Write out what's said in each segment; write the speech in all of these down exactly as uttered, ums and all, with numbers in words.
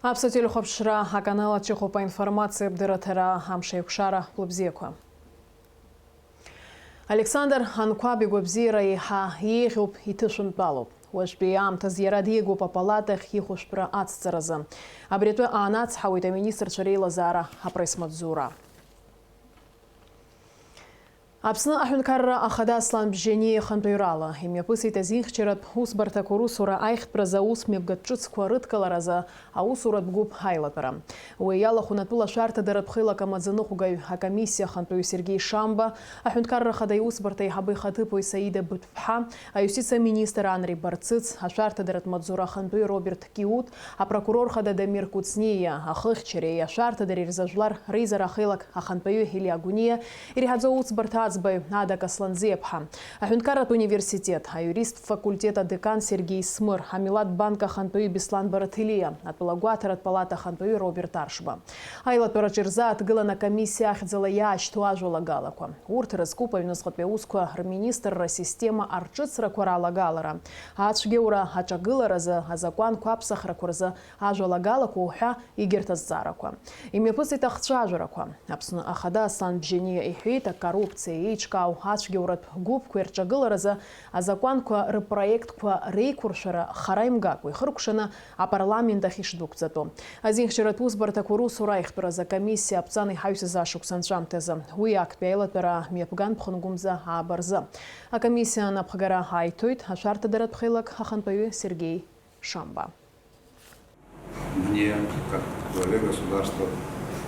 Аԥсуа телехәаԥшра аканал аҿы иҟоуп аинформациа абдырраҭара. Амш аиқәшара, бла бзиақәа. Александр Анқәаб игәабзиара еиҳа еиӷьуп, иҭышәынтәалоуп. Уажәтәи аамҭазы иара диагоуп апалатахь ихәышәтәра ацҵаразы. Абри атәы аанацҳауеит аминистрцәа реилазаара апресс-маҵзура. Аԥсны аҳәынҭқарра ахада Аслан Бжьаниа ихантәаҩрала имҩаԥысит азинхьчаратә усбарҭақәа русура аихтәразы аусмҩаԥгатә ҿыцқәа рыдкыларазы аусуратә гәыԥ аилатәара. Уи иалахәын атәыла ашәарҭадаратә хеилак амаӡаныҟәгаҩ акомиссиа ахантәаҩы Сергеи Шамба, аҳәынҭқарра ахада иусбарҭа аиҳабы ихаҭыԥуаҩ Саида Быҭә ԥҳа, аиустициа аминистр Анри Барцыц, ашәарҭадаратә маҵзура ахантәаҩы Роберт Киут, апрокурор хада Дамир Кәыҵниа, ахыхьчареи ашәарҭадареи рзы ажәлар реизара ахеилак ахантәаҩы Илиа Гәыниа, иреиҳаӡоу аусбарҭа аӡбаҩ Ада Касланӡиаԥҳа, аҳәынҭқарратә университет аиуристтә факультет адекан Сергеи Смыр, амилаҭ банк ахантәаҩы Беслан Бараҭелиа, атәыла агәаҭаратә палата ахантәаҩы Роберт Аршба. Аилатәараҿы ирзааҭгылан акомиссиа ахьӡала иаашьҭу ажәалагалақәа. Урҭ рызкуп аҩныҵҟатәи аусқәа рминистрра асистема арҿыцрақәа ралагалара, ацәгьоура аҿагыларазы азакәанқәа аԥсахрақәа рзы ажәалагалақәа уҳәа егьырҭ азҵаарақәа. Имҩаԥысит ахцәажәарақәа. Аԥсны ахада Аслан Бжьаниа иҳәеит, акоррупциа еиҿкаау ацәгьоуратә гәыԥқәеи рҿагыларазы азакәанқәа рпроектқәа реиқәыршәара хара имгакәа ихыркәшаны апарламент ахь ишдәықәҵатәу. Азинхьчаратә усбарҭақәа русура аихтәразы акомиссиа аԥҵан иҳаҩсыз ашықәс анҵәамҭазы. Уи актәи аилатәара мҩаԥган ԥхынгәымза ааба рзы. Акомиссиа анапхгара аиҭоит ашәарҭадаратә хеилак ахантәаҩы Сергеи Шамба. Мне, как главе государства,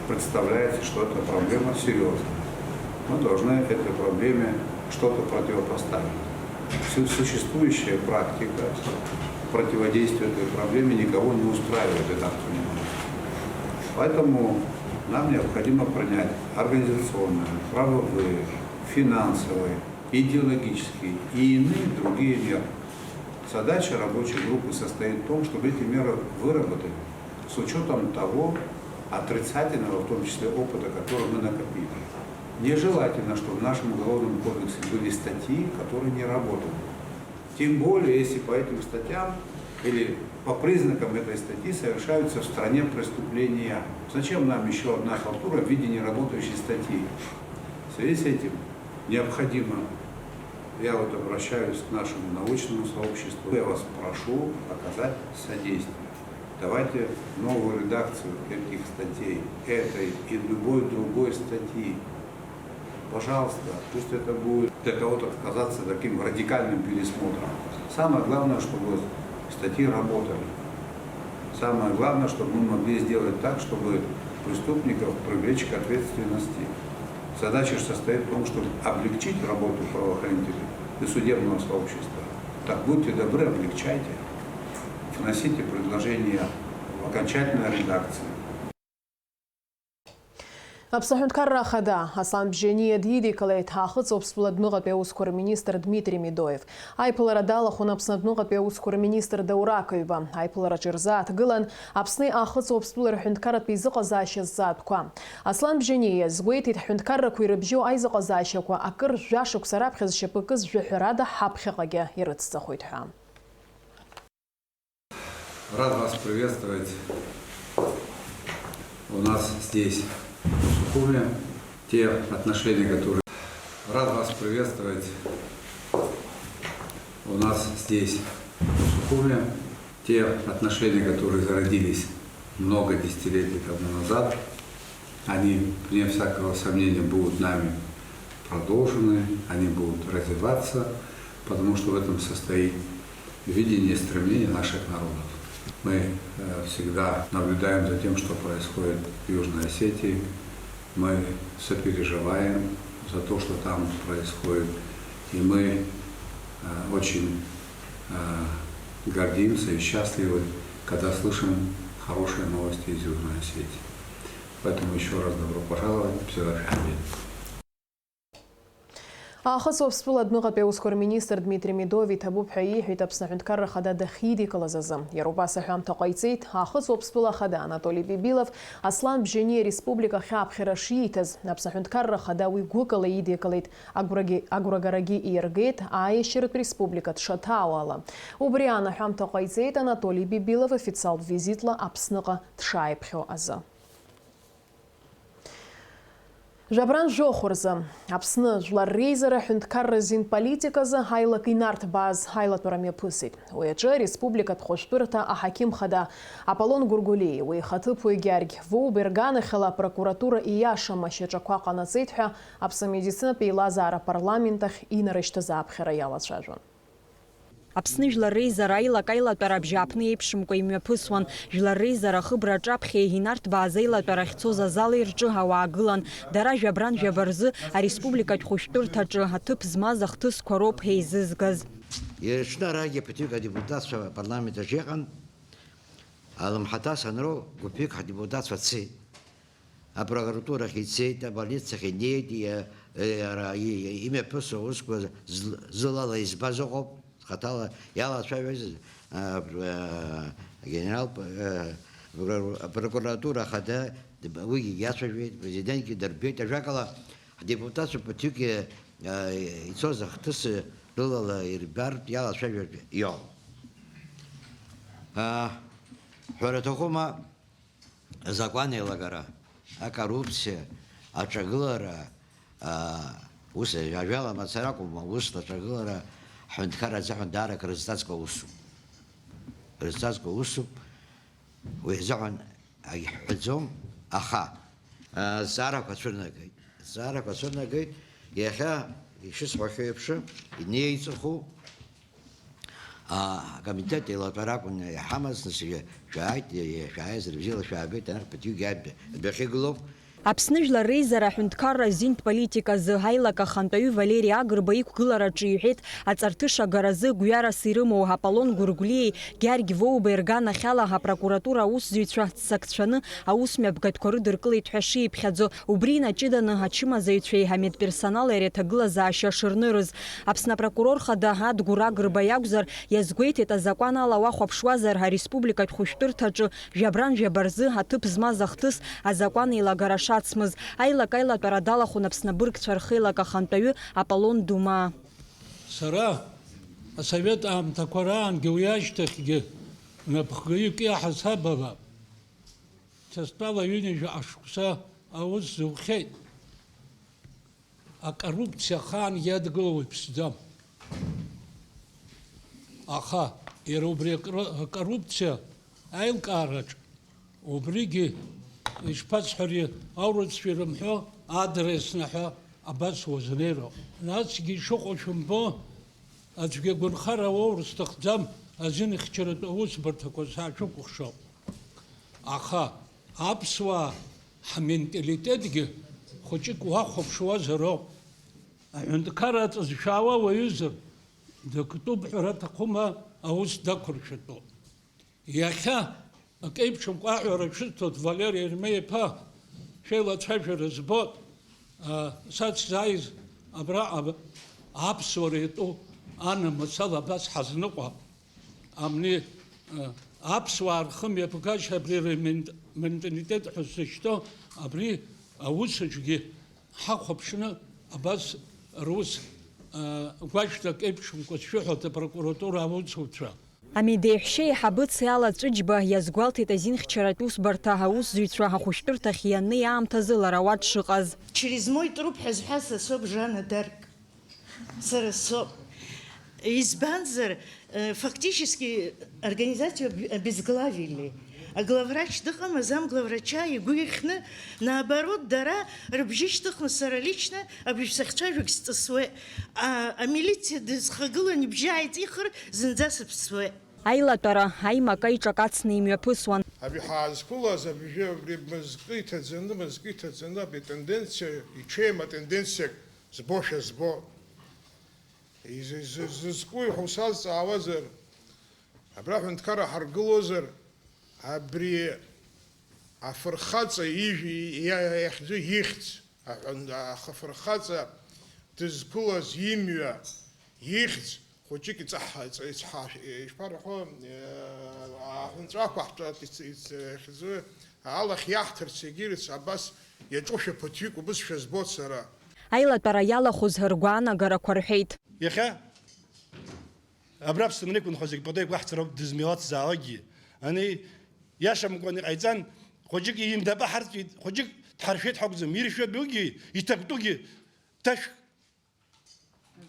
представляется, что эта проблема серьезная. Мы должны этой проблеме что-то противопоставить. Су-, существующая практика противодействия этой проблеме никого не устраивает, я так понимаю. Поэтому нам необходимо принять организационные, правовые, финансовые, идеологические и иные другие меры. Задача рабочей группы состоит в том, чтобы эти меры выработать с учётом того отрицательного, в том числе, опыта, который мы накопили. Нежелательно, чтобы в нашем Уголовном кодексе были статьи, которые не работают. Тем более, если по этим статьям или по признакам этой статьи совершаются в стране преступления. Зачем нам ещё одна халтура в виде неработающей статьи? В связи с этим необходимо, я вот обращаюсь к нашему научному сообществу, я вас прошу оказать содействие. Давайте новую редакцию этих статей, этой и любой другой статьи. Пожалуйста, пусть это будет для кого-то казаться таким радикальным пересмотром. Самое главное, чтобы статьи работали. Самое главное, чтобы мы могли сделать так, чтобы преступников привлечь к ответственности. Задача же состоит в том, чтобы облегчить работу правоохранителей и судебного сообщества. Так будьте добры, облегчайте. Вносите предложения в окончательной редакции. Аԥсны аҳәынҭқарра ахада Аслан Бжьаниа дидикылеит Аахыҵ Уаԥстәыла адәныҟатәи аусқәа рминистр Дмитри Медоев. Аиԥылара далахәын Аԥсны адәныҟатәи аусқәа рминистр Даур Акаҩба. Аиԥылараҿы ирзааҭгылан Аԥсни Аахыҵ Уаԥстәылеи рҳәынҭқарратә еизыҟазаашьа зҵаатәқәа. Аслан Бжьаниа иазгәеиҭеит, ҳҳәынҭқаррақәа ирыбжьоу аизыҟазаашьақәа акыр жәашықәса раԥхьаӡа шьапы кызжәаҳәарада ҳаԥхьаҟагьы ирыцҵахоит ҳәа. Рад вас приветствовать у нас здесь, в Сухуме. Те отношения, которые... Рад вас приветствовать у нас здесь, в Сухуме. Те отношения, которые зародились много десятилетий тому назад, они, вне всякого сомнения, будут нами продолжены, они будут развиваться, потому что в этом состоит видение и стремление наших народов. Мы, э, всегда наблюдаем за тем, что происходит в Южной Осетии. Мы сопереживаем за то, что там происходит. И мы, э, очень, э, гордимся и счастливы, когда слышим хорошие новости из Южной Осетии. Поэтому ещё раз добро пожаловать, Псилафианин. Аахыҵ Уаԥстәыла адәныҟатәи аусқәа рминистр Дмитри Медов иҭабуп ҳәа ииҳәеит Аԥсны аҳәынҭқарра Ахада дахьидикылаз азы. Иара убас аҳәамҭа ҟаиҵеит Аахыҵ Уаԥстәыла Ахада Анатоли Бибилов, Аслан Бжьаниа республика ахьааԥхьара шииҭаз. Аԥсны аҳәынҭқарра Ахада уи гәыкала идикылеит, агәрагьы, агәрагарагьы ииргеит, аиашьаратә республика дшаҭаауала. Убри аан аҳәамҭа ҟаиҵеит Анатоли Бибилов официалтә визитла Аԥсныҟа дшааиԥхьо азы. Жәабран жәохә рзы Аԥсны Жәлар реизара аҳәынҭқарра азин политиказы ҳаилак инарҭбааз ҳаилатәара мҩаԥысит. Уи аҿы ареспубликатә хәышәтәырҭа аҳақьым хада Аполлон Гәыргәлиеи уи ихаҭыԥуаҩ Гьаргь Воубер иганахьала апрокуратура ииашам ашьаҿақәа ҟанаҵеит ҳәа Аԥсны амедицинатә еилазаара апарламент ахь инарышьҭыз ааԥхьара иалацәажәон. Аԥсны Жәлар реизара аилак аилатәара абжьааԥны еиԥшымкәа имҩаԥысуан. Жәлар реизара ахыбра аҿаԥхьа инарҭбааз аилатәара ахьцоз азали рҿы ауаа гылан. Дара жәабран жәаба рзы ареспубликатә хәышәтәырҭаҿы аҭыԥ змаз ахҭысқәа роуп еизызгаз. Иара аҽны арагьы ԥыҭҩык адепутатцәа апарламент аҿы иҟан. Алымҳаҭа санроу, гәыԥҩык ҳадепутатцәа цеит. Апрокуратурахь ицеит, аполициахь инеит, иа-, иара и-, имҩаԥысуа аусқәа зл-, зылала избаз ыҟоуп, хаҭала иалацәажәоз, а, пр-, а, генерал, а, прокуратура ахада, дб-, уигьы иацәажәеит, президентгьы дырбеит, ажәакала, ҳдепутатцәа ԥыҭҩык, а, ицоз ахҭыс рылала ирбартә иалацәажәартә иҟоуп. А, ҳәара аҭахума, азакәан еилагара, акоррупциа, аҿагылара, аа, ус, ажәала мацара акәым, аус аҿагылара ҳҳәынҭқарра азыҳәан даара акрызҵазкуа усуп. Крызҵазкуа усуп, уи азыҳәан агьҳҳәаӡом, аха, аа, азҵаарақәа цәырнагеит. Азҵаарақәа цәырнагеит, иахьа ишысҳәахьоу еиԥш, инеиҵыху, А, акомитет еилатәара акәын иҳамаз, нас, шәааит, шәааиз, бзиала шәаабеит, анахь ԥыҭҩык адәахьы игылоуп. Аԥсны Жәлар реизара аҳәынҭқарра азинтә политика азы аилак ахантәаҩы Валери Агрба иқәгылараҿы иҳәеит, аҵарҭышагаразы гәҩарас ирымоу Аполлон Гәыргәлиеи Гьаргь Воубеи рганахьала апрокуратура аусзуҩцәа ццакцәаны аусмҩаԥгатәқәа рыдыркылеит ҳәа шиԥхьаӡо, убри инаҷыданы ачымазаҩцәеи амедперсонали ари аҭагылазаашьа шырнырыз. Аԥсны апрокурор хада Адгәыр Агрба иакәзар, иазгәеиҭеит, азакәан ала уахәаԥшуазар, ареспубликатә хәышәтәырҭаҿы жәабран жәаба рзы аҭыԥ змаз ахҭыс азакәан еилагара шацмыз. Аилак-аилатәара далахәын Аԥсны абыргцәа рхеилак ахантәаҩы Аполлон Думаа. Сара асовет аамҭақәа раангьы уи ашьҭахьгьы напхгаҩык иаҳасабала, ҽа стәала ҩынҩажәа ашықәса аус зухьеит. Акоррупциа ахаангьы иадгылоу иԥсӡам. Аха иара убри акры-, акоррупциа аилкаараҿ убригьы, ишԥасҳәари, аурысцәа ирымҳәо адресна ҳәа абас уазнеироуп. Насгьы ишыҟоу шәымбо, аӡәгьы агәынхара уоур сҭахӡам, азинхьчаратә аусбарҭақәа саашәыкәыхшоуп. Аха аԥсуаа ҳменталитетгьы хәыҷык уахәаԥшуазароуп. Аҳәынҭқар аҵа зшәаауа уаҩызар, дактәуп ҳәара аҭахума, аус дақәыршәатәуп. Иахьа акеиԥшымкәа аҳәара шәысҭоит, Валери Ермеиа-иԥа, шәеилацәажәара збоит, а, сацзааиз абраҟа аԥсуара иатәу анамыс ала абас ҳазныҟәа. Амни, э, аԥсуаа рхымҩаԥгашьа абри рмент-, менталитет ҳәа зышьҭоу абри аусаҿгьы ҳахәаԥшны абас рус, э, гәашәҭак еиԥшымкәа сшәыҳәоит апрокуратура аусуцәа. Амедеиҳәшьа еиҳабы Циала Ҵәыџьба иазгәалҭеит азинхьчаратә усбарҭа аусзуҩцәа ахәышәтәырҭахь ианнеи аамҭазы лара уа дшыҟаз. Через мой труп ҳәа зҳәаз са соуп, Жанна д'Арк. Сара соуп. Избанзар, э, фактически организацию об-, обезглавили. Аглавврач дыҟам, азамглавврача игәы ихьны, наоборот, дара рыбжьы шьҭыхны сара лично абжь сахьцәажәогь сҵысуеит. А, амилициа дысхагылан ибжьы ааиҵихыр, зынӡа сыԥсуеит. Аилатәара аимак аиҿакацны имҩаԥысуан. Абри ҳаазқәылаз абжьы абри мызкы иҭаӡаны, мызкы иҭаӡаны абри атенденциа, иҽеим атенденциак збошәа збо. Изы-, изы-, зызкуи ҳәа усазҵаауазар, абра аҳәынҭқарра ҳаргылозар, абри афырхаҵа ижә-, иа-, иахьӡу ихьӡ, аҳәын-, афырхаҵа Дызԥылаз имҩа, ихьӡ хәыҷык иҵаҳ-, иҵ-, ицҳа-, ишԥарҳәо, э, аҳәынҵәақәа ҳҿы иц-, иц-, ихьӡы алахь иаҳҭарц егьирыц абас иаҿушәа ԥыҭҩык убыс шәызбоит сара. Аилатәара иалахәыз ргәаанагарақәа рҳәеит. Иахьа абра Аԥсынра иқәынхоз егьпату еиқәаҳҵароуп дызмилаҭзаалакгьы. Ани иашамкәан иҟаиҵан, хәыҷык иимдапа ҳарҭеит, хәыҷык дҳаршәеит ҳакәӡам, иршәатәугьы, иҭактәугьы ҭашәк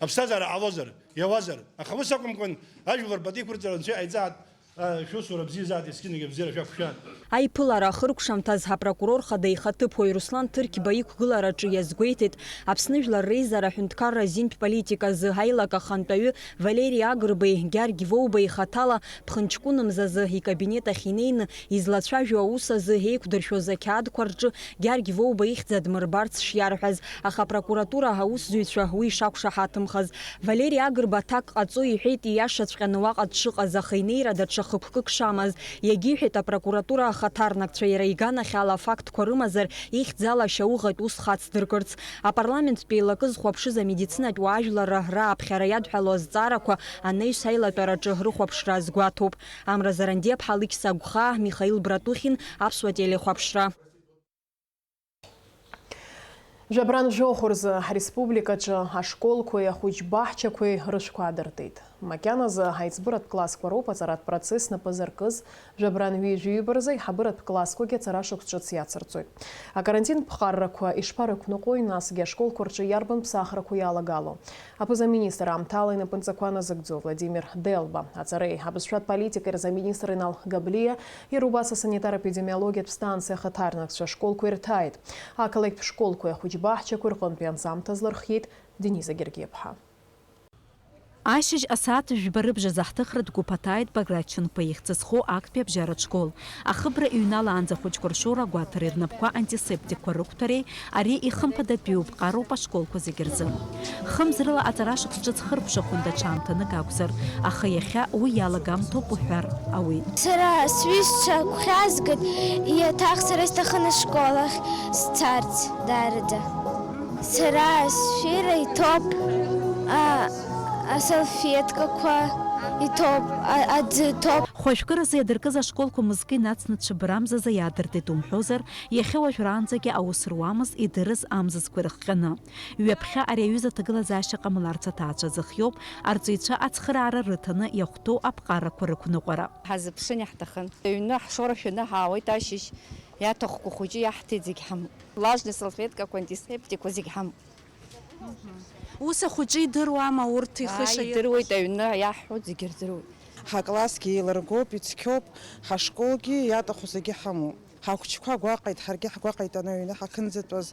аԥсҭазаара ҟалозар, иауазар. Аха ус акәымкәан, ажәлар пату иқәырҵара анцәа иҟаиҵааит, а, шәусура бзиазааит, есқьынагь абзиара шәақәшәааит. Аиԥылара ахыркәшамҭаз апрокурор хада ихаҭыԥуаҩ Руслан Ҭырқьба иқәгылараҿы иазгәеиҭеит Аԥсны Жәлар Реизара аҳәынҭқарра азинтә политика азы аилак ахантәаҩы Валери Агрбеи Гьаргь Воубеи ихаҭала ԥхынҷкәынымзазы икабинет ахь инеины излацәажәо аус азы еиқәдыршәоз ақьаадқәа рҿы Гьаргь Воуба ихьӡ адмырбарц шиарҳәаз, аха апрокуратура аусзуҩцәа уи ишақәшаҳаҭымхаз. Валери Агрба аҭак ҟаҵо иҳәеит, ииашаҵәҟьаны уаҟа дшыҟаз, аха инеира даҽа хықәкык шамаз. Иагьиҳәеит апрокуратура ахаҭарнакцәа иара иганахьала афактқәа рымазар, ихьӡала ашьауӷатә ус хацдыркырц. Апарламенттә еилакы зхәаԥшыз амедицинатә уаажәларра рааԥхьара иадҳәало азҵаарақәа анаҩс аилатәараҿы рыхәаԥшра азгәаҭоуп. Амра Зарандиаԥҳа, Алықьса Агәхаа, Михаил Братухин, Аԥсуа телехәаԥшра. Жәабран жәохә рзы ҳреспубликаҿы ашколқәеи ахәыҷ баҳчақәеи рышәқәа аадыртит. Макьаназы аиҵбыратә классқәа роуп аҵаратә процесс напы заркыз, жәабран ҩажәи ҩба рзы аиҳабыратә классқәагьы аҵара шықәс ҿыц иацырҵоит. Акарантин ԥҟаррақәа ишԥарықәныҟәои, насгьы ашколқәа рҿы иарбан ԥсахрақәа иалагало? Аԥыза-министр аамҭала инапынҵақәа назыгӡо Владимир Делба, аҵареи абызшәатә политикеи рзы аминистр Инал Габлиа, иара убас асанитар-епидемиологиатә станциа ахаҭарнакцәа ашколқәа ирҭааит. Ақалақьтә школқәеи ахәыҷбаҳчақәеи рҟынтәи анҵамҭа азлырхиеит Дениза Гергиаԥҳа. Ашьыжь асааҭ жәба рыбжазы ҳҭыхратә гәыԥ аҭааит Баграт Чынқәа ихьӡ зхоу актәи абжьаратә школ. Ахыбра иҩналаанӡа ахәыҷқәа ршоура агәаҭареи рнапқәа антисептикқәа рықәҭәареи, ари ихымԥадатәиуп, ҟароуп ашколқәа зегьы рзы. Хымз рыла аҵара шықәс ҿыц хыркәшахон даҽа аамҭанык акәзар, аха иахьа уи иалагамҭоуп уҳәар ауеит. Сара сҩызцәа агәхьаазгеит, иаҭах сара исҭахын ашкол ахь сцарц даараӡа. Сара сшәира иҭоуп, а, асалфеткақәа иҭоуп, а, аӡы иҭоуп. Хәажәкыразы иадыркыз ашколқәа мызкы инацны цәыббра амзазы иаадыртит умҳәозар, иахьа уажәраанӡагьы аус руамызт идырыз амзызқәа ирыхҟьаны. Ҩаԥхьа ари аҩыза аҭагылазаашьа ҟамларц аҭаацәа зыхиоуп, арҵаҩцәа ацхыраара рыҭаны иахәҭоу аԥҟарақәа рықәныҟәара. Ҳазыԥшын иаҳҭахын. Аҩны ҳшоура шәаны ҳаауеит ашьыжь, иаҭахқәоу хәыҷы иаҳҭеит зегь ҳамоуп. Влажные салфеткақәа, антисептикқәа зегь ҳамоуп. Ус ахәыҷы идыруама урҭ ихы Ааи, шаирхәаз? Идыруеит, аҩны иаҳҳәо зегьы рдыруеит. Ҳаклассгьы еилыргоуп, ицқьоуп, ҳашколгьы иаҭаху зегьы ҳамоуп. Ҳахәыҷқәа гәаҟит, ҳаргьы ҳгәаҟит аны аҩны ҳахьынӡатәаз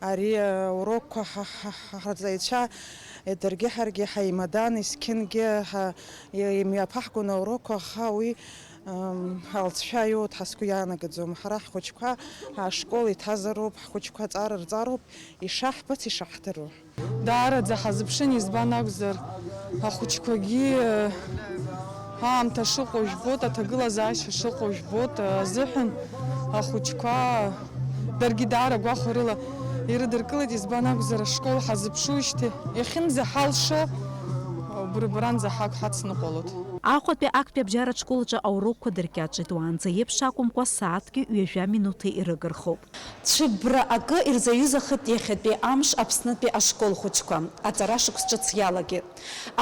ари аурокқәа ҳа, ҳа, ҳа, ҳарҵаҩцәа, даргьы ҳаргьы ҳаимадан, есқьынгьы ҳа, имҩаԥаҳгон аурокқәа, аха уи, м, алҵшәа иоуеит ҳәа сгәы иаанагаӡом. Ҳара ҳхәыҷқәа ашкол иҭазароуп, ҳхәыҷқәа аҵара рҵароуп, ишаҳбац, ишаҳдыруа. Даараӡа ҳазыԥшын, избан акәзар, ахәыҷқәагьы, э, аамҭа шыҟоу жәбоит, аҭагылазаашьа шыҟоу жәбоит, э, азыҳәан ахәыҷқәа даргьы даара гәахәарыла ирыдыркылеит, избан акәзар, ашкол ҳазыԥшуижьҭеи иахьынӡаҳалшо, убри убранӡа ҳак ҳацныҟәалоит. Аҟәатәи актәи абжьаратә школ аҿы аурокқәа дыркьаҿит, уаанӡа еиԥш акәымкәа, сааҭки ҩажәа минуҭи ирыгырхоуп. Цәыббра акы ирзаҩызахеит иахьатәи амш Аԥснытәи ашкол хәыҷқәа аҵара шықәс ҿыц иалагеит.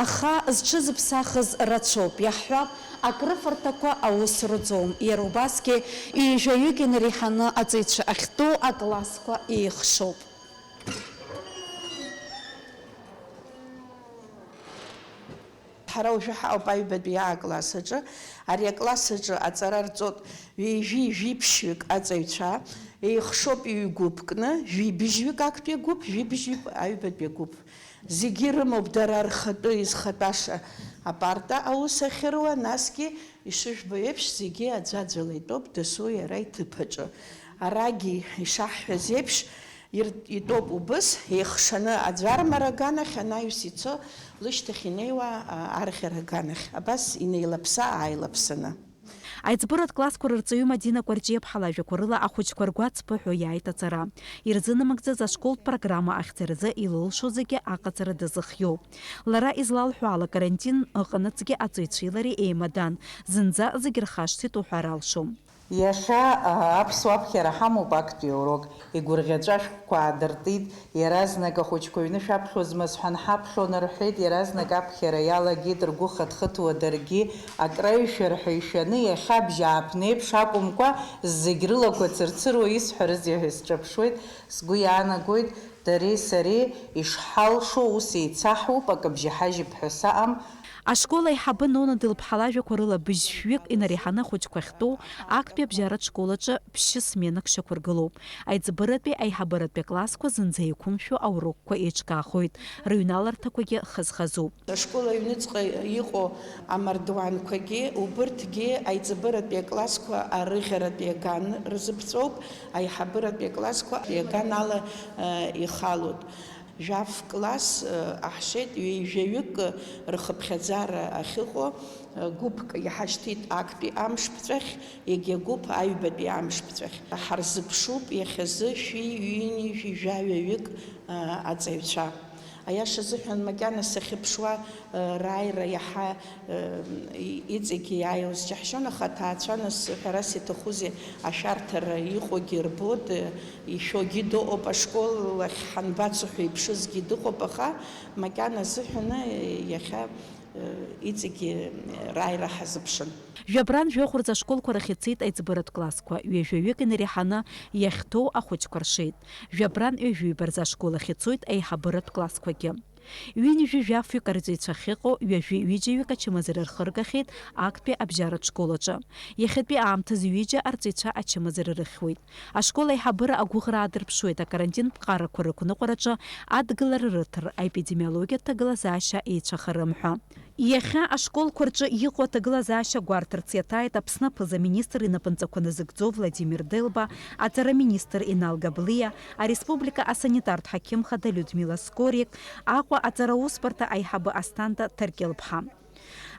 Аха зҽызыԥсахыз рацәоуп, иаҳҳәап, акрыфарҭақәа аус руӡом, иара убасгьы ҩажәаҩык инареиҳаны аҵаҩцәа ахьтәоу аклассқәа еихшоуп. Ҳара уажәы ҳаауп аҩбатәи акласс аҿы. Ари акласс аҿы аҵара рҵоит ҩажәи жәиԥшьҩык аҵаҩцәа, еихшоуп ҩ-гәыԥкны, жәибжьҩык актәи агәыԥ, жәибжьҩык аҩбатәи агәыԥ. Зегьы ирымоуп дара рхатәы изхатәаша апарта аус ахьыруа, насгьы ишыжәбо еиԥш, зегьы аӡәаӡәала итәоуп дасу иара иҭыԥ аҿы. Арагьы ишаҳҳәаз еиԥш, Ир-, итәоуп убыс, еихшаны аӡәармара аганахь анаҩс ицо, лышьҭахь инеиуа, а, арӷьара аганахь. Абас инеилаԥса-ааилаԥсаны. Аиҵбыратә классқәа рырҵаҩы Мадина Кәарҷиаԥҳа лажәақәа рыла ахәыҷқәа ргәы ацԥыҳәо иааит аҵара. Ирзынамыгӡаз ашколтә программа ахьӡаразы илылшо зегьы аҟаҵара дазыхиоуп. Лара излалҳәо ала, карантин ыҟанаҵгьы аҵаҩцәеи лареи еимадан, зынӡа зегь рхашҭит уҳәар алшом. Иахьа, а, аԥсуа аԥхьара ҳамоуп актәи аурок. Игәырӷьаҵәа ашәҟәқәа аадыртит, иаразнак ахәыҷқәа аҩны шәаԥхьозма сҳәан ҳаԥхьон рҳәеит, иаразнак аԥхьара иалагеит, ргәы хыҭхыҭуа даргьы акраҩшәар ҳәа ишәаны, иахьа абжьааԥнеиԥш акәымкәа, зегь рылақәа цырцыруа исҳәарызеи ҳәа сҿаԥшуеит, сгәы иаанагоит, дареи сареи ишҳалшо ус еицаҳуп, акы бжьаҳажьып ҳәа саҟам. Ашкол аиҳабы Нона Дылԥҳа лажәақәа рыла быжьшәҩык инареиҳаны ахәыҷқәа ахьтәоу актәи абжьаратә школ аҿы ԥшьы сменак шьақәыргылоуп. Аиҵбыратәи аиҳабыратәи аклассқәа зынӡа еиқәымшәо аурокқәа еиҿкаахоит, рыҩналарҭақәагьы хаз-хазуп. Ашкол аҩныҵҟа иҟоу амардуанқәагьы, убырҭгьы аиҵбыратәи аклассқәа арыӷьаратәи аган рзыԥҵәоуп, аиҳабыратәи аклассқәа аган ала, э, ихалоит. Жәаф класс, э, аҳшеит, ҩеижәаҩык, э, рхыԥхьаӡара ахьыҟоу, э, гәыԥк иҳашьҭит актәи амшԥҵәахь, егьа гәыԥ аҩбатәи амшԥҵәахь. Ҳарзыԥшуп иахьазы шәи ҩынҩажәи жәаҩаҩык, э, аҵаҩцәа. Аиаша азыҳәан, макьана сахьыԥшуа, э, рааира иаҳа, э, и-, иҵегьы иааиуаз џьаҳшьон, аха аҭаацәа, нас, ҳәарас иаҭахузеи, ашәарҭара иҟоугьы рбоит, э, ишәогьы дыҟоуп, ашкол ахь ҳанбацо ҳәа иԥшызгьы дыҟоуп, аха макьана азыҳәаны иахьа, э, иҵегьы рааира ҳазыԥшын. Жәабран жәохә рзы ашколқәа рахь ицеит аиҵбыратә классқәа, ҩажәаҩык инареиҳаны иахьҭоу ахәыҷқәа ршеит. Жәабран ҩажәиба рзы ашкол ахь ицоит аиҳабыратә классқәагьы. Ҩынҩажәи жәафҩык арҵаҩцәа ахьыҟоу, ҩажәи ҩыџьаҩык ачымазара рхыргахьеит актәи абжьаратә школ аҿы. Иахьатәи аамҭазы ҩыџьа арҵаҩцәа ачымазара рыхьуеит. Ашкол аиҳабыра агәыӷра аадырԥшуеит акарантин ԥҟарақәа рықәныҟәараҿы адгылара рыҭар, аепидемиологиатә ҭагылазаашьа еицәахарым ҳәа. Иахьа ашколқәа рҿы иҟоу аҭагылазаашьа гәарҭарц иаҭааит Аԥсны аԥыза-министр инапынҵақәа назыгӡо Владимир Делба, аҵара министр Инал Габлиа, ареспублика асанитартә ҳақьым хада Людмила Скорик, Аҟәа аҵара усбарҭа аиҳабы Асҭанда Ҭаркьылԥҳа.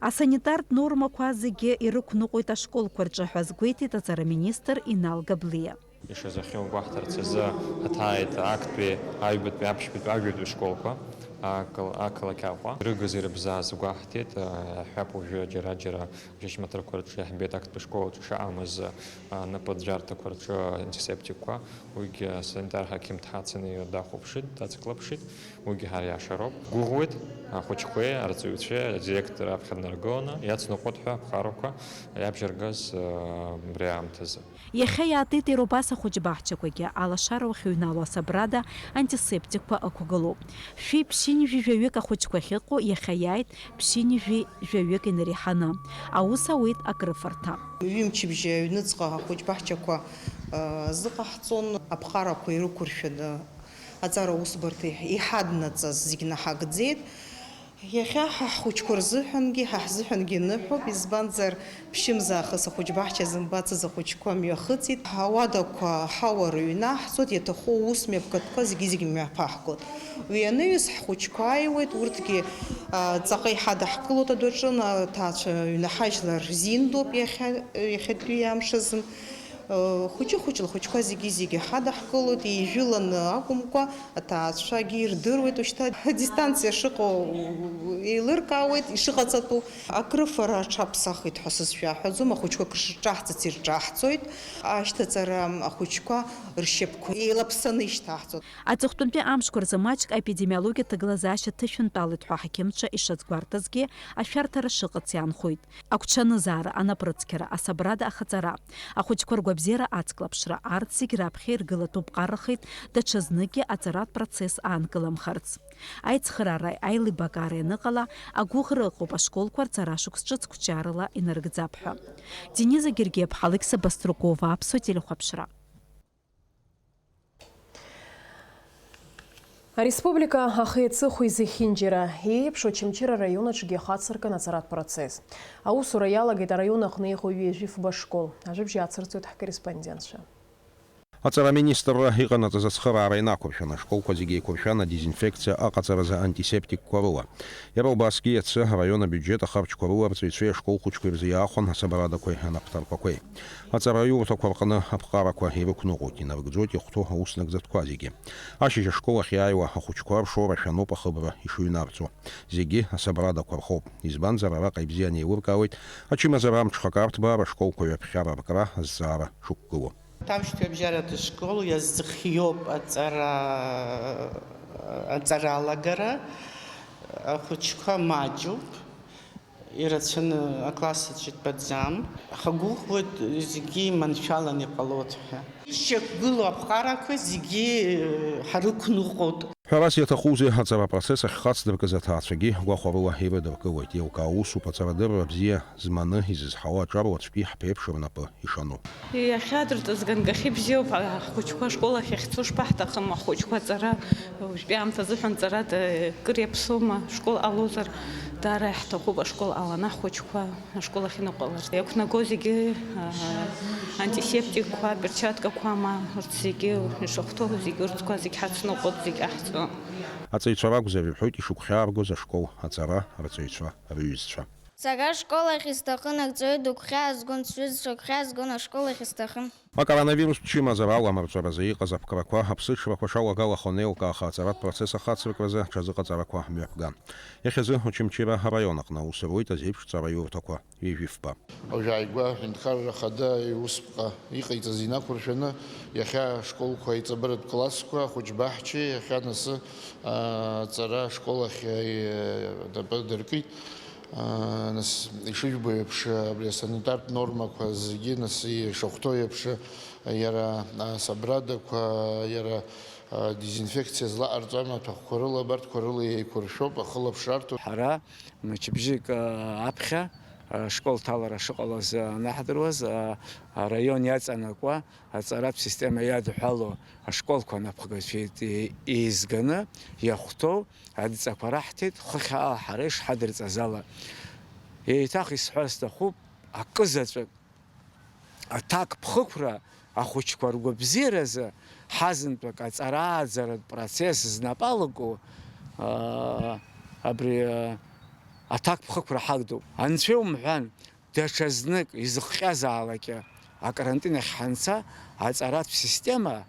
Асанитартә нормақәа зегьы ирықәныҟәоит ашколқәа рҿы ҳәа азгәеиҭеит аҵара министр Инал Габлиа. Ишазахьоу гәаҳҭарц азы ҳаҭааит актәи аҩбатәи, аԥшьбатәи, ажәабатәи школқәа ақал-, ақалақь Аҟәа. Ирыгыз-ирыбзааз гәаҳҭеит, аҳәап, уажәы џьара-џьара џьашьмаҭрақәа рҿы иаҳбеит актәи школ аҿы шаҟамыз, а, напыӡәӡәарҭақәа рҿы антисептикқәа. Уигьы асанитар ҳақьым дҳацаны дахәаԥшит, дацклаԥшит. Уигьы ҳара иаша роуп. Гәыӷуеит ахәыҷқәеи арҵаҩцәеи адиректор аԥхьа днаргыланы, иацныҟәоит ҳәа аԥҟарақәа иабжьаргаз, а, абри аамҭазы. Иахьа иаатит Еробас ахәыҷбаҳчақәагьы, алашара уахьыҩналоу асабрада антисептикқәа ықәгылоуп. Шәи ԥшьынҩажәи жәаҩык ахәыҷқәа ахьыҟоу иахьа иааит ԥшьынҩажәи жәаҩык инареиҳаны. Аус ауеит акрыфарҭа. Ҩымчыбжьа аҩныҵҟа ахәыҷбаҳчақәа, э, зыҟаҳҵон, аԥҟарақәа ирықәыршәаны аҵара усбарҭа иҳаднаҵаз зегь наҳагӡеит. Иахьа ҳа ҳхәыҷқәа рзыҳәангьы, ҳа ҳзыҳәангьы ныҳәоуп, избанзар, ԥшьымзаахыс ахәыҷбаҳча зымбацыз ахәыҷқәа мҩахыҵит. Ҳауадақәа, ҳауа рыҩнаҳҵоит, иаҭаху аус мҩаԥгатәқәа зегьы-зегь мҩаԥаҳгоит. Уи анаҩс ҳхәыҷқәа ааиуеит, урҭгьы, а, ҵаҟа иҳадаҳкылоит адәаҿы, аҭаацәа ҩнаҳажьлар рзиндоуп иахьа, иахьатәи амш азын. Хәыҷы-хәыҷла ахәыҷқәа зегьы-зегьы ҳадаҳкылоит, еижәыланы акәымкәа, аҭаацәагьы ирдыруеит, ушьҭа адистанциа шыҟоу еилыркаауеит, ишыҟаҵатәу. Акрыфара аҽаԥсахит ҳәа сызшәаҳәаӡом, ахәыҷқәа акы шырҿаҳҵац ирҿаҳҵоит, ашьҭаҵара ахәыҷқәа ршьапқәа еилаԥсаны ишьҭаҳҵоит. Аҵыхәтәантәи амшқәа рзы маҷк аепидемиологиатә ҭагылазаашьа ҭышәынтәалеит ҳәа аҳақьымцәа ишазгәарҭазгьы, ашәарҭара шыҟац иаанхоит. Агәҽанызаара, анапрыцқьара, асабрада ахаҵара, ахәыҷқәа ргәабзиара ацклаԥшра, арҭ зегь раԥхьа иргылатәуп, ҟарахеит даҽазныкгьы аҵаратә процесс аанкыламхарц. Аицхыраара, аилибакаара ианыҟала, агәыӷра ыҟоуп ашколқәа рҵара шықәс ҿыц қәҿиарала инарыгӡап ҳәа. Дениза Гергиаԥҳа, Алықьса Баструкова, Аԥсуа телехәаԥшра. Ареспублика ахи аҵыхәеи зехьынџьара еиԥш, Очамчыра араион аҿгьы ахацыркын аҵаратә процесс. Аусура иалагеит араион аҟны иҟоу ҩажәи фба школ. Ажәабжь ацырҵоит ҳкорреспондентцәа. Аҵара аминистрра иҟанаҵаз ацхыраара инақәыршәаны, ашколқәа зегьы еиқәыршәан адезинфекциа аҟаҵаразы антисептикқәа рыла. Иара убасгьы иацы араион абиуџьет ахарџьқәа рыла арҵаҩцәеи ашколхәыҷқәеи рзы иаахәан асабарадақәеи анапҭарқәақәеи. Аҵараиурҭақәа рҟны аԥҟарақәа ирықәныҟәоит, инарыгӡоит иахәҭоу аус нагӡатәқәа зегьы. Ашьыжь ашкол ахь иааиуа ахәыҷқәа ршоура шәаноуп ахыбра ишыҩнарҵо. Зегьы асабарадақәа рхоуп, избанзар араҟа ибзианы еилыркаауеит ачымазара амҽхак арҭбаара, ашколқәа ҩаԥхьара аркра, азҵаара шықәгылоу. Ҭамшьҭҩы абжьаратәи ашкол иазыхиоуп аҵара, аҵара алагара, ахәыҷқәа маҷуп, ирацәаны акласс аҿы итәаӡам, ҳгәыӷуеит зегьы маншәалан иҟалоит ҳәа. Ишьақәгылоу аԥҟарақәа зегьы ҳарықәныҟәоит. Ҳәарас иаҭахузеи, аҵара апроцесс ахь хацдыркыз аҭаацәагьы гәахәарыла ирыдыркылоит. Еилкаау усуп аҵарадырра бзиа зманы изызҳауа аҿар уаҵәтәи ҳԥеиԥш рнапы ишану. Иахьадырҵаз ганкахьы бзиоуп, ҳхәыҷқәа ашкол ахь иахьцо шԥаҳҭахым, ахәыҷқәа аҵара, уажәтәи аамҭазыҳәан ҵарада кыр иаԥсоума, школ ҟалозар, даара иаҳҭахуп ашкол ҟаланы ҳхәыҷқәа ашкол ахь иныҟәаларц. Иақәнаго зегьы, аа, антисептикқәа, аперчаткақәа, ма урҭ зегьы ишахәҭоу зегьы, урҭқәа зегь ҳацныҟәоит, зегь ҟаҳҵо. Аҵаҩцәа ракәзар, ирҳәоит ишыгәхьааргоз ашкол аҵара, арҵаҩцәа рыҩызцәа. Сара ашкол ахь исҭахын, арҵаҩы дыгәхьаазгон, сҩызцәа гәхьаазгон, ашкол ахь исҭахын. Акоронавирустә чымазара аламырҵәаразы иҟаз аԥкрақәа аԥсыҽрақәа шалагалахо анеилкааха аҵаратә процесс ахацыркразы аҽазыҟаҵарақәа мҩаԥган. Иахьазы Очамчыра араион аҟны аус руеит азеиԥш ҵараиурҭақәа ҩажәифба. Уажә ааигәа аҳәынҭқарра ахада иусԥҟа иҟаиҵаз инақәыршәаны, иахьа ашколқәа аиҵабыратә классқәа, ахәыҷ баҳчеи, иахьа анасы, аа, аҵара ашкол ахь, аа, напы дыркит. Аа, нас, ишыжәбо еиԥш, абри асанитартә нормақәа зегьы, нас, ишахәҭоу еиԥш, иара асабрадақәа, иара, аа, дезинфекциа злаҟарҵо амаҭәахәқәа рыла, абарҭқәа рыла еиқәыршәоуп, ахылаԥшра арҭоит. Ҳара мчыбжьык, аа, аԥхьа, аа, школ ҭалара шыҟалаз, аа, анаҳдыруаз, аа, араион иаҵанакуа аҵаратә система иадҳәало ашколқәа анапхгацәа еи-, еизганы иахәҭоу адҵақәа раҳҭеит, хыхь аала ҳара ишҳадырҵаз ала. Еиҭах исҳәар сҭахуп, акызаҵәык аҭакԥхықәра ахәыҷқәа ргәабзиаразы ҳазынтәык аҵара-ааӡаратә процесс знапы алаку, аа, абри, аа, аҭакԥхықәра ҳагӡоуп. Анцәа иумҳәан, даҽа знык изыхҟьазаалакь акарантин ахь ҳанца, аҵаратә система,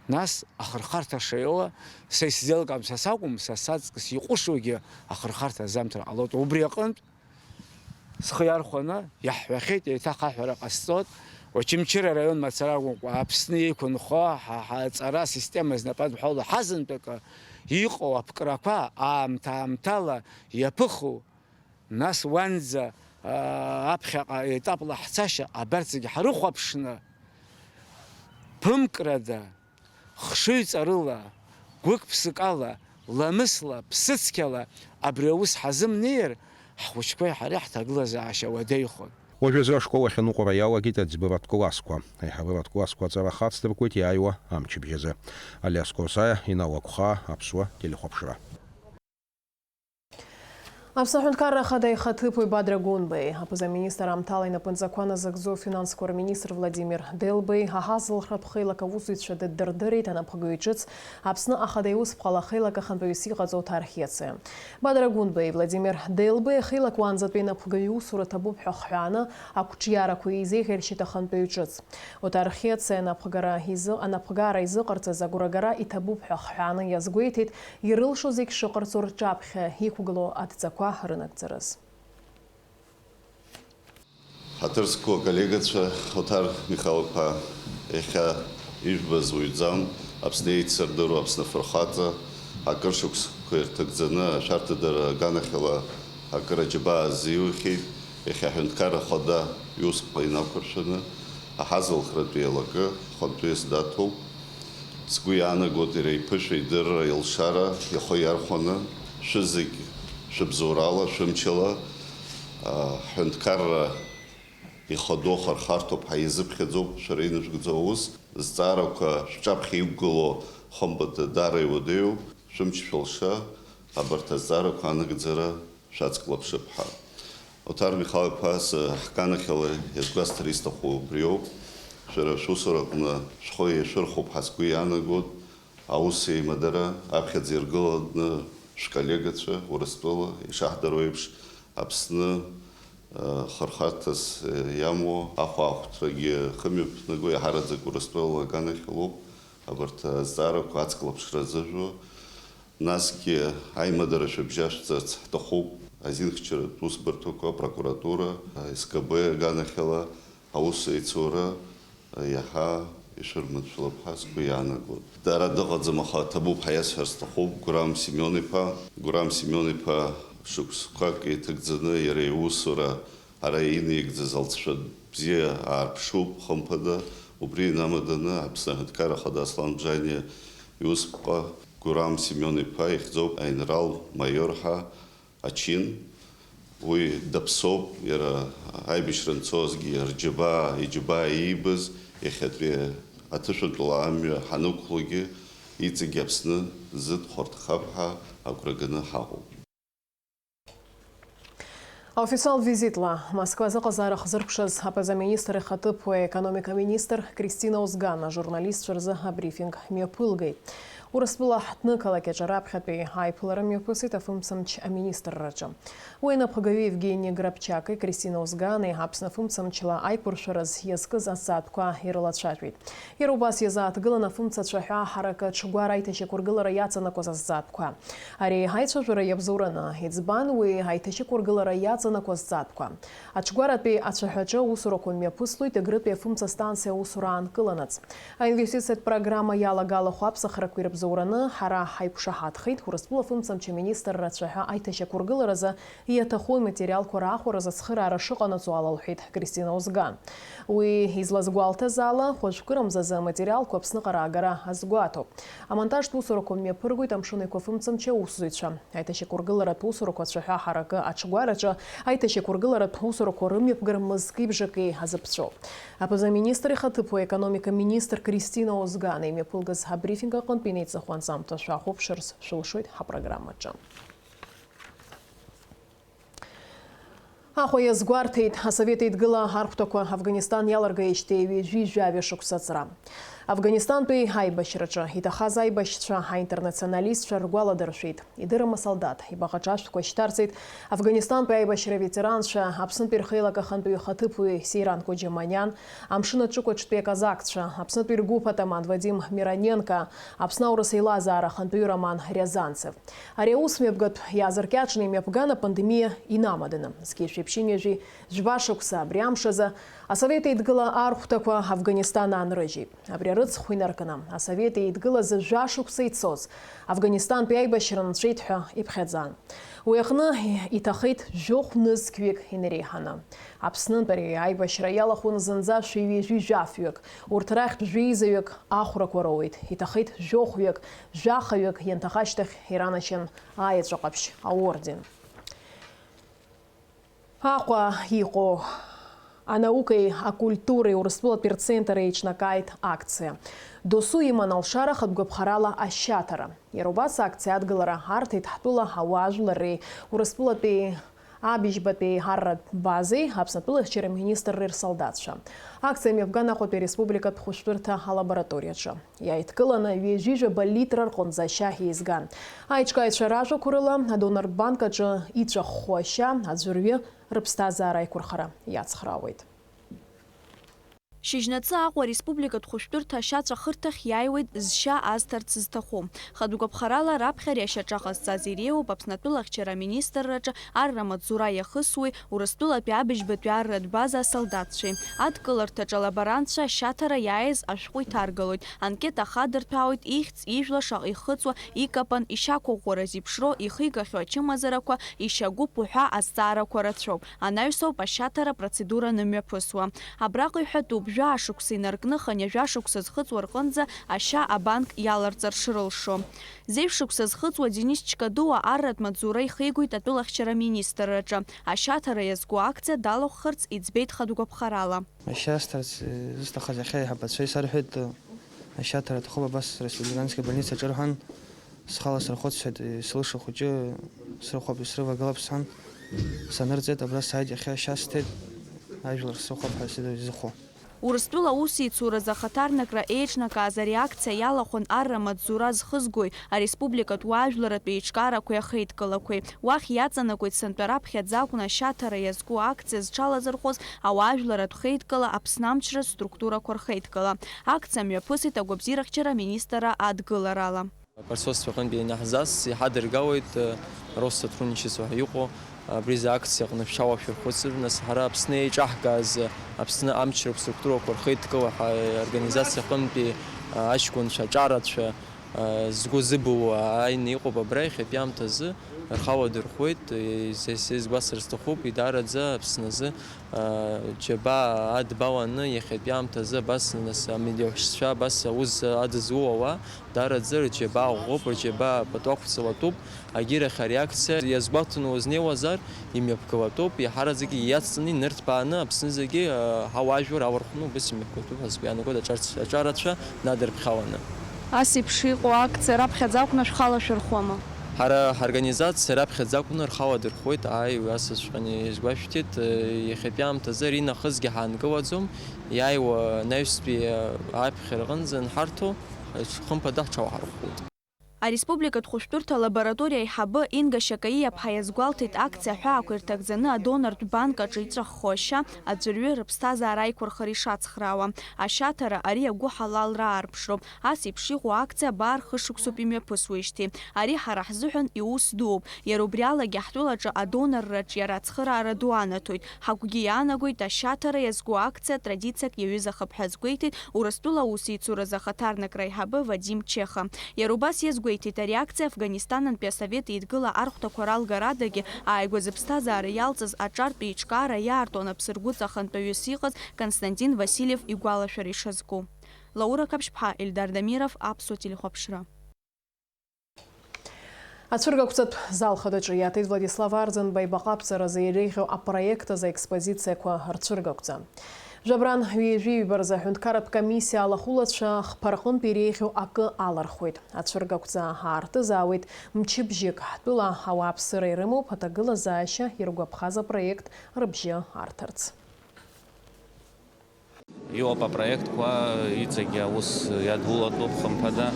нас ахырхарҭа шаиоуа, са исзеилкаам, са сакәым, са саҵкыс иҟәышугьы ахырхарҭа азамҭар ҟалоит. Убри аҟынтә, схы иархәаны иаҳҳәахьеит, еиҭах аҳәара ҟасҵоит, Очамчыра араион мацара акәымкәа, Аԥсны иқәынхо ҳа, ҳаҵара асистема знапы адҳәало ҳазынтәык иҟоу аԥкрақәа аамҭа-аамҭала иаԥыху, нас уанӡа, аа, аԥхьаҟа етапла ҳцашьа абарҭ зегьы ҳрыхәаԥшны, ԥымкрада, хшыҩҵарыла, гәык-ԥсыкала, ламысла, ԥсыцқьала абри аус ҳазымнеир, ҳхәыҷқәеи ҳареи ҳҭагылазаашьа уадаҩхон. Уажәазы ашкол ахь аныҟәара иалагеит аӡбаратә классқәа. Аиҳабыратә классқәа аҵара хацдыркуеит иааиуа амчыбжьазы. Алиас Косаиа, Инал Агәхаа, Аԥсуа телехәаԥшра. Аԥсны Аҳәынҭқарра Ахада ихаҭыԥуаҩ Бадра Гәынбеи, аԥыза-министр аамҭала инапынҵақәа назыгӡо афинансқәа рминистр Владимир Делбеи, аҳазылхратә хеилак аусзуҩцәа дырдырит анапхгаҩ ҿыц, Аԥсны Ахада иусԥҟала ахеилак ахантәаҩыс иҟаҵоу Оҭар Хиацаиа. Бадра Гәынбеи Владимир Делбеи ахеилак уаанӡатәи анапхгаҩ иусура ҭабуп ҳәа ахҳәааны, ақәҿиарақәа еизеиӷьаршьеит ахантәаҩ ҿыц. Оҭар Хиацаиа анапхгара изы-, анапхгара изыҟарҵаз агәрагара иҭабуп ҳәа ахҳәааны иазгәеиҭеит, ирылшо зегь шыҟарҵо рҿаԥхьа иқәгылоу адҵақәа рынагӡараз. Ҳаҭыр зқәу аколлегацәа, Оҭар Михал-иԥа, иахьа ижәбаз уаҩӡам, Аԥсны еицырдыруа, Аԥсны афырхаҵа, акыр шықәсқәа ирҭагӡаны ашәарҭадара аганахьала акыр аџьабаа азиухьеит, иахьа Аҳәынҭқарра Ахада иусқәа инақәыршәаны, аҳазылхратәи еилакы хантәаҩыс даҭоуп. Сгәы иаанагоит, иара иԥышәа, идырра, илшара ихы иархәаны, шәызегь шәыбзоурала, шәымчала, а, ҳҳәынҭқарра ихадоу ахырхарҭоуп ҳәа изыԥхьаӡоуп шәара инышәкӡо аус. Зҵаарақәа шәҿаԥхьа иқәгылоу хымԥада даара иуадаҩуп. Шәымч шәылша, абарҭ азҵаарақәа анагӡара шәацклаԥшып ҳәа. Оҭар Михал-иԥа, ҳганахьала иазгәасҭар исҭаху убриоуп. Шәара шәусураҟны шәхы иашәырхәоуп ҳәа сгәы иаанагоит. Аус еимадара аԥхьаӡа иргыланы шәколлегацәа Урыстәыла, ишаҳдыруа еиԥш, Аԥсны, э, хырхарҭас, э, иамоу ахәаахәҭрагьы хымҩаԥнаго, иаҳараӡак Урыстәыла аганахь илоуп абарҭ азҵаарақәа аҵклаԥшра азыжәуа. Насгьы аимадара шәыбжьашәҵарц ҳҭахуп азинхьчаратә усбарҭақәа, апрокуратура, СКБ аганахьала аус еицура иаҳа ишәырманшәалап ҳәа сгәы иаанагоит. Дара дыҟаӡам, аха ҭабуп ҳәа иасҳәар сҭахуп. Гәырам Семион-иԥа, Гәырам Семион-иԥа шықәсқәак иҭагӡаны иара иусура ара инаигӡаз алҵшәа бзиа аарԥшуп, хымԥада, убри инамаданы Аԥсны Аҳәынҭқарра Ахада Аслан Бжаниа иусԥҟа Гәырам Семион-иԥа ихьӡоуп аинрал маиор ҳәа ачын. Уи даԥсоуп, иара аибашьра анцозгьы рџьабаа, иџьабаа иибаз, иахьатәи аҭышәынтәыла амҩа ҳанықәлогьы, иҵегь Аԥсны зыдхәарҭахап ҳәа агәра ганы ҳаҟоуп. Аофициалтә визитла Москвазы аҟазара хзыркәшаз аԥыза-министр ихаҭыԥуаҩ аекономика министр Кристина Озган ажурналистцәа рзы абрифинг мҩаԥылгеит. Урыстәыла ҳҭнықалақь аҿы раԥхьатәи аиԥылара мҩаԥысит афымцамч аминистрраҿы. Уи анапхгаҩы Евгени Грабчаки Кристина Озгани Аԥсны афымцамчла аиқәыршәараз иазкыз азҵаатәқәа ирылацәажәеит. Иара убас иазааҭгылан афымцацәа ҳәа ҳаракы аҽгәара аиҭашьақәыргылара иаҵанакуаз азҵаатәқәа. Ари аицәажәара иабзоураны, иӡбан уи аиҭашьақәыргылара иаҵанакуа зҵаатәқәа? Аҽгәаратәи ацәаҳәаҿы аусурақәа мҩаԥыслоит Егрытәи афымца станциа аусура аанкыланаҵ. Аинвестициатә программа иалагалахо аԥсахрақәа ирыбзоураны, ҳара ҳаиқәшаҳаҭхеит, Урыстәыла афымцамч аминистрра ацәаҳәа аиҭашьақәыргыларазы иаҭаху аматериалқәа раахәаразы ацхыраара шыҟанаҵо ала, лҳәеит Кристина Озган. Уи излазгәалҭаз ала, хәажәкырамзазы аматериалқәа Аԥсныҟа раагара азгәаҭоуп. Амонтажтә усурақәа мҩаԥыргоит Амшын Еиқәа афымцамч аусзуҩцәа. Аиҭашьақәыргыларатә усурақәа ацәаҳәа ҳаракы аҽгәараҿы аиҭашьақәыргыларатә усурақәа рымҩаԥгара мызки бжаки азыԥҵәоуп. Аԥыза-министр ихаҭыԥуаҩ аекономика министр Кристина Озган имҩаԥылгаз абрифинг аҟынтә инеиҵыху анҵамҭа шәахәаԥшырц шәылшоит ҳапрограммаҿы. Аҟәа иазгәарҭеит, Асовет Еидгыла архәҭақәа Афганистан иалыргаижьҭеи ҩажәи жәаҩа шықәса аҵра. Афганистантәи аибашьраҿы иҭахаз аибашьцәа аинтернационалистцәа ргәаладыршәеит. Идырым асолдаҭ ибаҟаҿашәҭқәа шьҭарҵеит Афганистантәи аибашьра аветеранцәа, Аԥснытәи рхеилак ахантәаҩы ихаҭыԥуаҩ Сейран Коџьаманиан, амшын аҿықәаҿтәи аказакцәа, Аԥснытәи ргәыԥ атаман Вадим Мироненко, Аԥсны аурыс еилазаара ахантәаҩы Роман Рязанцев. Ари аус мҩаԥгатә иаазыркьаҿны имҩаԥган апандемиа инамаданы. Зқьи жәшәи ԥшьынҩажәи жәаба шықәса абри амш азы Асовет Еидгыла архәҭақәа Афганистан аанрыжьит. Абри арыцхә инаркны, Асовет Еидгыла зы жәа шықәса ицоз, Афганистантәи аибашьра нҵәеит ҳәа иԥхьаӡан. Уи аҟны иҭахеит жәохә нызқьҩык инареиҳаны. Аԥснынтә ари аибашьра иалахәын зынӡа шәи ҩажәи жәафҩык, урҭ рахьтә жәеизаҩык ахәрақәа роуеит, иҭахеит жәохәҩык, жәахаҩык, ианҭаха ашьҭахь иранашьан аеҵәа ҟаԥшь аорден. Аҟәа иҟоу анаукеи акультуреи Урыстәылатәи рцентр еиҿнакааит акциа. Досу иман алшара хатә гәаԥхарала ашьаҭара. Иара убас акциа адгылара арҭеит ҳтәыла ауаажәларреи Урыстәылатәи абыжьбатәи арратә базеи Аԥсны атәылахьчара министрреи рсолдатцәа. Акциа мҩаԥган Аҟәатәи ареспубликатә хәышәтәырҭа алабораториаҿы. Иааидкыланы ҩажәи жәаба литра рҟынӡа ашьа еизган. Аиҿкааҩцәа ражәақәа рыла, адонортә банк аҿы иҵәаххо ашьа аӡәырҩы рыԥсҭазаара аиқәырхара иацхраауеит. Шьыжьнаҵы Аҟәа ареспубликатә хәышәтәырҭа ашьаҵәахырҭахь иааиуеит зшьа азҭарц зҭаху. Хатә гәаԥхарала раԥхьа ари ашьаҿа ҟазҵаз иреиуоуп Аԥсны атәылахьчара аминистрраҿы арра маҵзура иахысуеи Урыстәылатәи абыжьбатәи арратә база асолдатцәеи. Адкыларҭаҿы алаборантцәа ашьаҭара иааиз ашәҟәы иҭаргалоит, анкета ахадырҭәаауеит, ихьӡ, ижәла шаҟа ихыҵуа, икапан, ишьақәыӷәӷәара зеиԥшроу, ихигахьоу ачымазарақәа, ишьагәыԥ уҳәа азҵаарақәа рацәоуп. Анаҩсоуп ашьаҭара процедура анымҩаԥысуа. Абраҟа иҳәатәуп, жәаа шықәса инаркны хынҩажәа шықәса зхыҵуа рҟынӡа ашьа абанк иаларҵар шрылшо. Зеижә шықәса зхыҵуа Денис Чкадуа арратә маҵзура ихигоит атәылахьчара аминистрраҿы. Ашьаҭара иазку акциа далахәхарц иӡбеит хатә гәаԥхарала. Ашьа асҭарц, э, зысҭахыз иахьа аиҳабацәа исарҳәеит, э, ашьаҭара аҭахуп абас республикански больницаҿы рҳәан, схала сырхәыцхьеит, э, сылша хәыҷы срыхәап, исрывагылап сҳәан, санырҵеит, абра сааит, иахьа ашьа сҭеит, ажәлар срыхәап ҳәа сзы-, изыхәо. Урыстәыла аусеицуразы ахаҭарнакра еиҿнакааз ари акциа иалахәын арра маҵзура зхызгои ареспубликатә уаажәларратә еиҿкаарақәеи ахеидкылақәеи. Уахь иаҵанакуеит сынтәа раԥхьаӡа акәны ашьаҭара иазку акциа зҽалазырхәыз ауаажәларратә хеидкыла Аԥсны амчра структурақәа рхеидкыла. Акциа мҩаԥысит агәабзиарахьчара аминистрра адгыларала. Апарсоство аҟынтәи ианаҳзас иҳадыргалоит, э, Россотрудничество ҳәа иҟоу, абри азы акциа аҟны шәҽалашәырхәыцып, нас ҳара Аԥсны еиҿаҳкааз, э, Аԥсны амчратә структурақәа рхеидкыла ҳәа, э, организациа аҟынтәи, э, аҷкәынцәа, аҿарацәа, э, згәы зыбылуа ааины иҟоуп абра иахьатәи аамҭазы, рхала дырхәуеит, э, се-, сеизгәасҭар сҭахуп, идараӡа Аԥсназы, э, џьабаа адбаланы иахьатәи аамҭазы абас, нас, амедиахәшьцәа абас аус адызулауа, Дараӡа рџьабаа ӷәӷәоуп, рџьабаа пату ақәҵалатәуп, агьырахь ари акциа иазгәаҭаны узнеиуазар, имҩаԥгалатәуп, иаҳараӡакгьы иацҵаны инырҭбааны Аԥсны зегьы, э, ҳауаажәлар алархәны убыс имҩаԥгатәуп ҳәа сгәы иаанагоит аҿарц-, аҿарацәа надырԥхьаланы. Ас еиԥш иҟоу акциа раԥхьаӡа акәны шәхала шәырхуама? Ҳара ҳорганизациа раԥхьаӡа акәны рхала дырхәуеит, ааи, уи асасҵәҟьаны иазгәашәҭеит, э, иахьатәи аамҭазы аринахысгьы ҳаанкылаӡом, иааиуа анаҩстәи, э, аԥхьара аҟынӡа анҳарҭо, Хымԥада ҳҽалаҳархәуеит. Ареспубликатә хәышәтәырҭа алабораториа аиҳабы Инга Шьакаиа-ԥҳа иазгәалҭеит, акциа аҳәаақәа ирҭагӡаны адонортә банк аҿы иҵәаххо ашьа аӡәырҩы рыԥсҭазаара аиқәырхар ишацхраауа. Ашьаҭара ари агәыҳалалра аарԥшроуп. Ас еиԥш иҟоу акциа абар хышықәсоуп имҩаԥысуеижьҭеи. Ари ҳара ҳзыҳәан иус дууп. Иара убри алагьы ҳтәылаҿы адонорраҿ иара ацхыраара ду анаҭоит. Ҳагәгьы иаанагоит, ашьаҭара иазку акциа традициак иаҩызахап ҳәа азгәеиҭеит Урыстәыла аусеицуразы ахаҭарнакра аиҳабы Вадим Чеха. Иара убас иазгәеиҭеит, ари акциа Афганистанантәи асовет еидгыла архәҭақәа ралгарадагьы ааигәа зыԥсҭазаара иалҵыз аҿартә еиҿкаара иаарту анапсыргәыҵа ахантәаҩыс иҟаз Константин Васильев игәалашәара ишазку. Лаура Қаԥшьԥҳа, Ельдар Дамиров, Аԥсуа телехәаԥшра. Ацәыргақәҵатә зал хадаҿы иаҭеит Владислав Арӡынба ибаҟа аԥҵаразы иреиӷьу апроект азы аекспозициақәа рцәыргақәҵа. Жәабран ҩажәи ҩба рзы аҳәынҭқарратә комиссиа алахәылацәа хԥа рҟынтә иреиӷьу акы алархуеит. Ацәыргақәҵа аартызаауеит мчыбжьык, ҳтәыла ауааԥсыра ирымоуп аҭагылазаашьа иргәаԥхаз апроект рыбжьы арҭарц. Иоуп апроектқәа, иҵегьы аус иадулатәуп, хымԥада.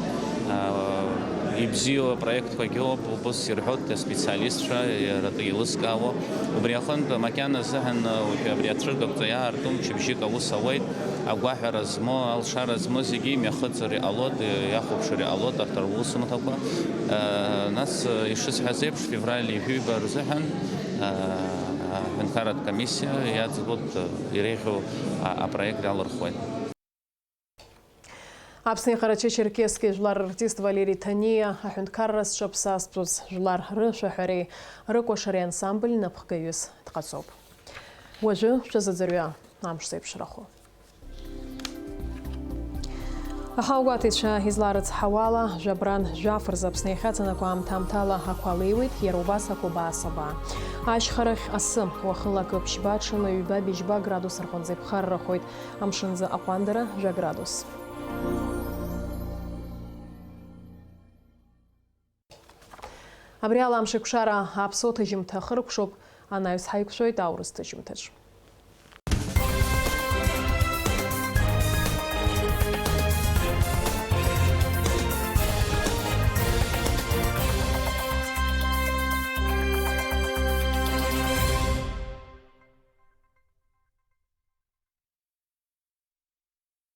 Ибзиоу апроектқәагьы ыҟоуп, убыс ирҳәоит аспециалистцәа, иара еилызкаауа. Убри аҟынтә, макьана азыҳәан, уажәы абри ацәыргақәҵа иаарту мчыбжьык аус ауеит, агәаҳәара змоу, алшара змоу зегьы имҩахыҵыр иҟалоит, иахәаԥшыр иҟалоит арҭ русумҭақәа. Нас, ишысҳәаз еиԥш, февраль ҩажәи ҩба рзыҳәан, аҳәынҭқарратә комиссиа иаӡбоит иреиӷьу а-, апроект иалырхуеит. Аԥсни Ҟарачы-Черкески жәлар рартист Валери Ҭаниа аҳәынҭқарра зҽаԥсазтәыз жәлар рышәаҳәареи рыкәашареи ансамбль напхгаҩыс дҟаҵоуп. Уажәы шәазыӡырҩы амш зеиԥшрахо. Аҳауагәаҭаҩцәа изларыцҳауала, жәабран жәаф рзы Аԥсны иахьаҵанакуа аамҭа-аамҭала ақәа леиуеит, иара убас акәабаа-сабаа. Ашьхарахь асы, уахынла акы ԥшьба, ҽынла ҩба-быжьба градус рҟынӡа иԥхаррахоит, амшынӡы аҟәандара жәа градус. Абри ала амшеикәшара аԥсуа ҭыжьымҭа ахыркәшоуп, анаҩс ҳаиқәшәоит аурыс ҭыжьымҭаҿ.